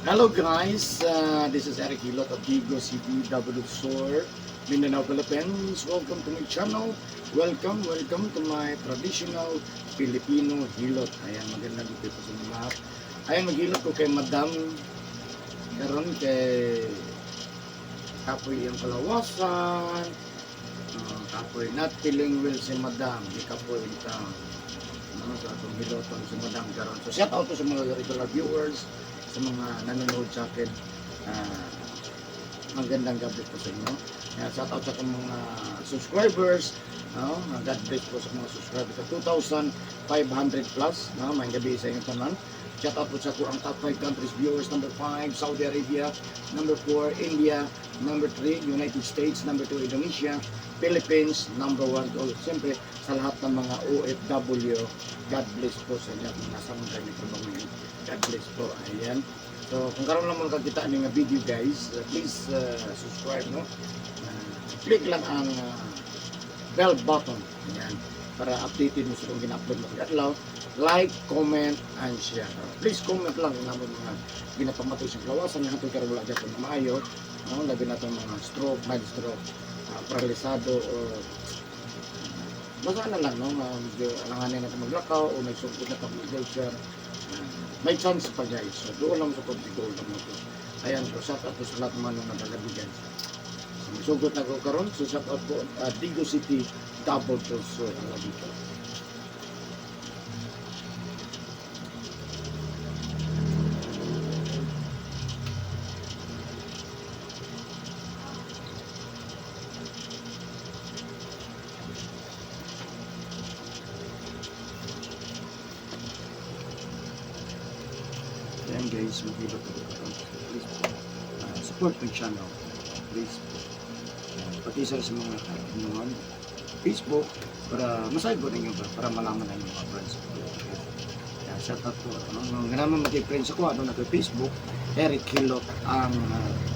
Hello guys, this is Eric Hilot of Digos City, Davao del Sur, Mindanao, Philippines. Welcome to my channel. Welcome, welcome to my traditional Filipino hilot. Ayan, magandang gabi po sa inyo lahat. Ayan, maghilot ko kay Madam karon kay kapoy yung kalawasan. Kapoy not feeling well si Madam. Di kapoy in town. No, sa atong hiloton si Madam karon. So shout out to sa mga regular viewers, sa mga nanonood sa akin. Magandang gabi po sa inyo. Ayan, shout out sa akong mga subscribers. No? God bless po sa mga subscribers. Sa 2,500 plus. No? May gabi sa inyo tanan. Shout out po sa ako ang top 5 countries viewers. Number 5, Saudi Arabia. Number 4, India. Number 3, United States. Number 2, Indonesia. Philippines. Number 1 to all. Siyempre, sa lahat ng mga OFW, God bless po sa inyo. Kung nasa mga kayo trabaho ngayon, God bless po. Ayan. So, kung karon lang mo nakakita ni nga video guys, please subscribe, no? Click lang ang bell button. Ayan. Para updated mo sa kung gina-upload mo kag adlaw. Like, comment, and share. Please comment lang kung namo mga ginapamati sa kalawasan nga hantod karon wala gyapon na maayo. No? Labi na itong mga stroke, mild stroke, paralisado, or basta na lang, no? Nga medyo alanganin na ito maglakaw o may sugod na pag wheelchair. May chance pa guys. So doon lang sa konti, doon lang mo to. Ayan, so shout out to sa lahat ng mga nagagabi guys. So magsugot na ko karon, so shout out po Digos City, Davao del Sur. I love you po. Ayan guys, maghilot ako karon. So, please po, support my channel. Please po. Pati sa mga kaibigan Facebook para masayod po ninyo ba para malaman na yung mga friends ko. Ayan, shout out po. Ano, nga naman mag-friends ako, ano na kay Facebook, Eric Hilot ang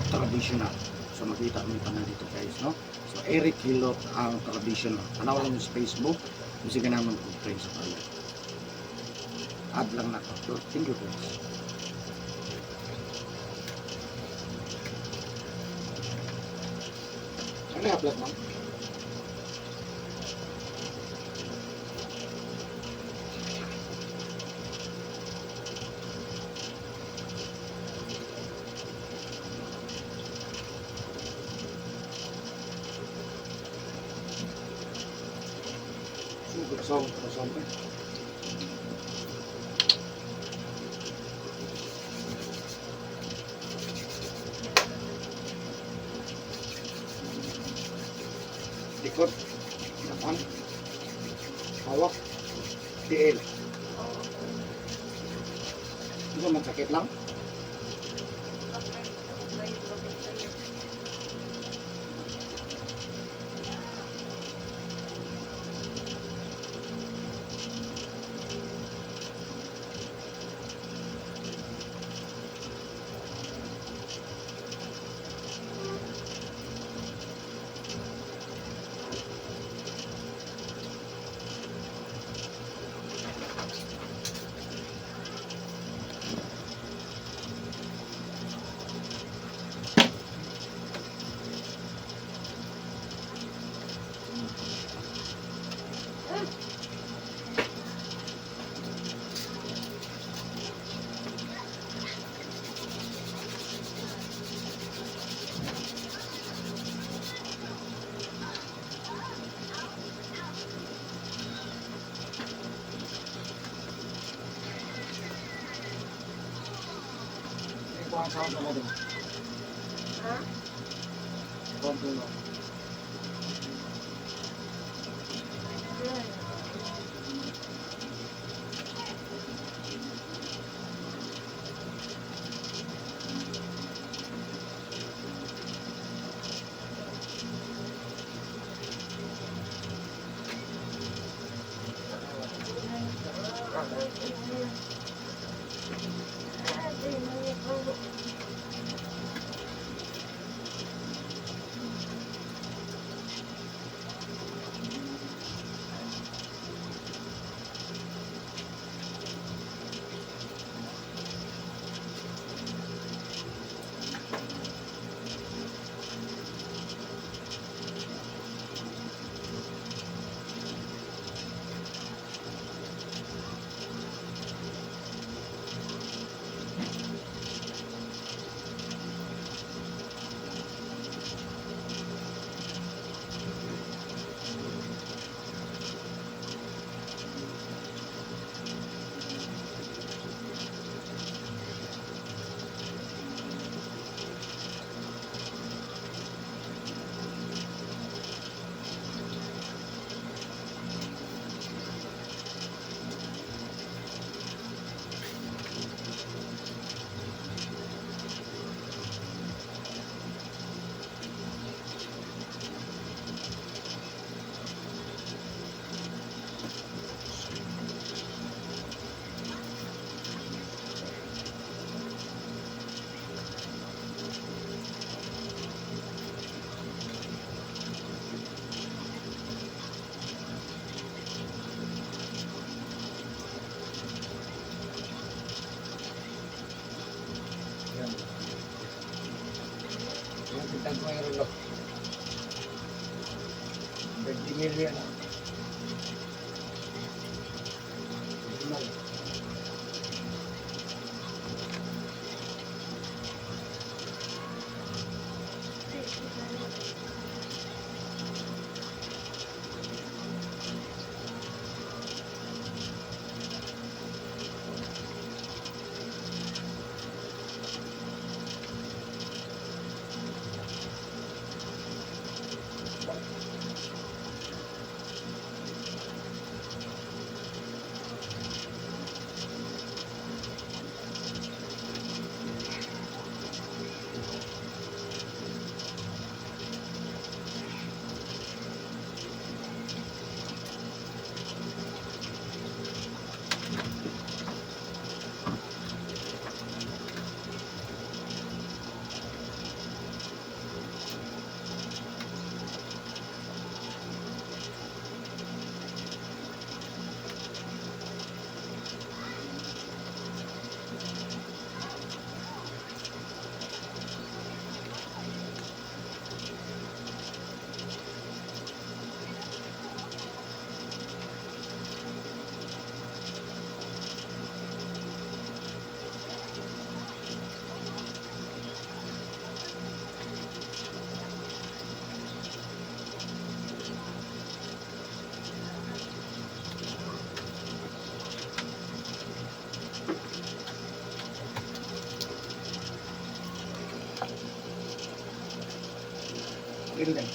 traditional. So makita mo yung tanan dito guys, no? So Eric Hilot ang traditional. Tanaw lang yung sa Facebook, kasi ka naman po friends ako. Ayan. Add lang na ako. So, thank you guys. Ano yung upload mo? Sugod sa akong. Likod. Lapan. Hawak. Tiil. Ano man sakit lang? Ikaw ang sound mo doon. Ha? Ikaw ang tulong. Gagmay relo. 20 million na. Original. Pili lang.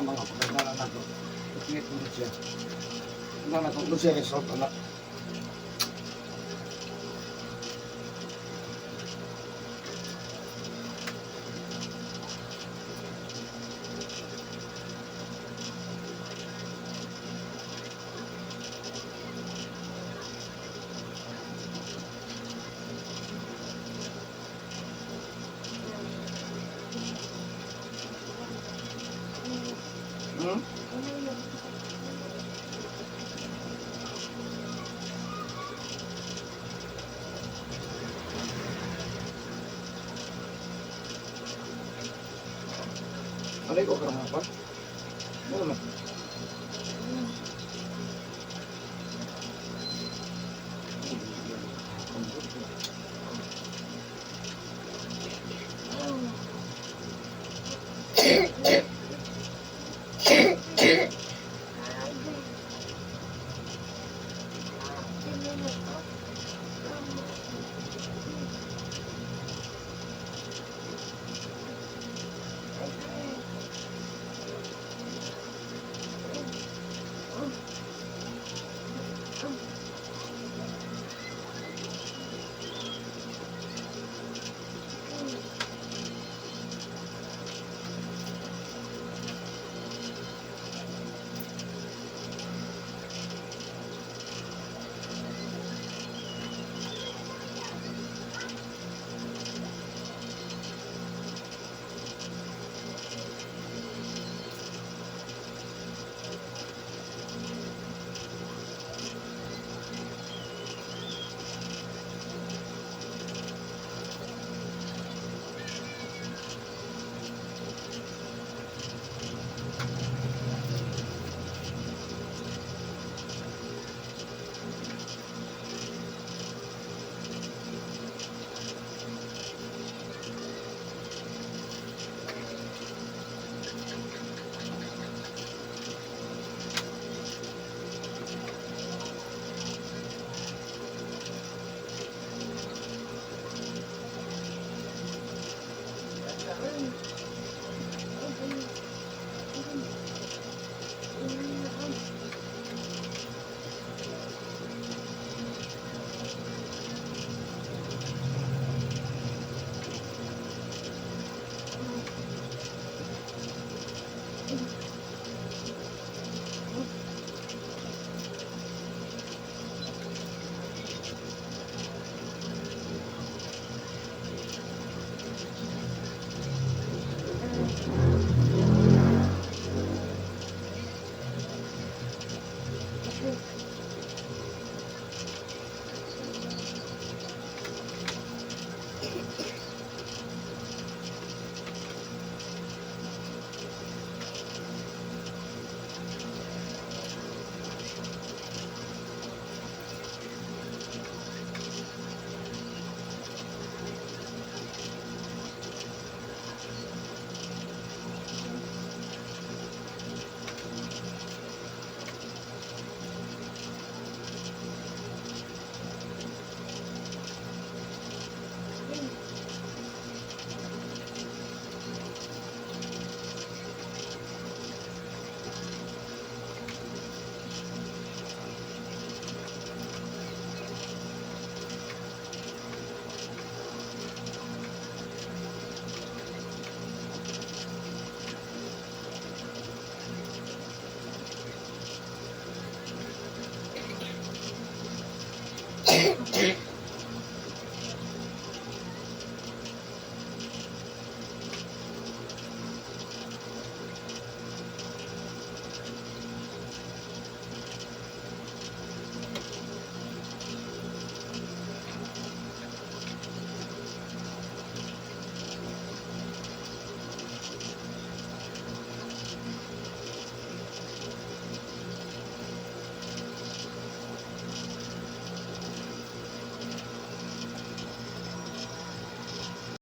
Mga pagkakala na to. Tingit mo siya. Ano na to? Siya result, anak. Alay ko ka pa? Ano na?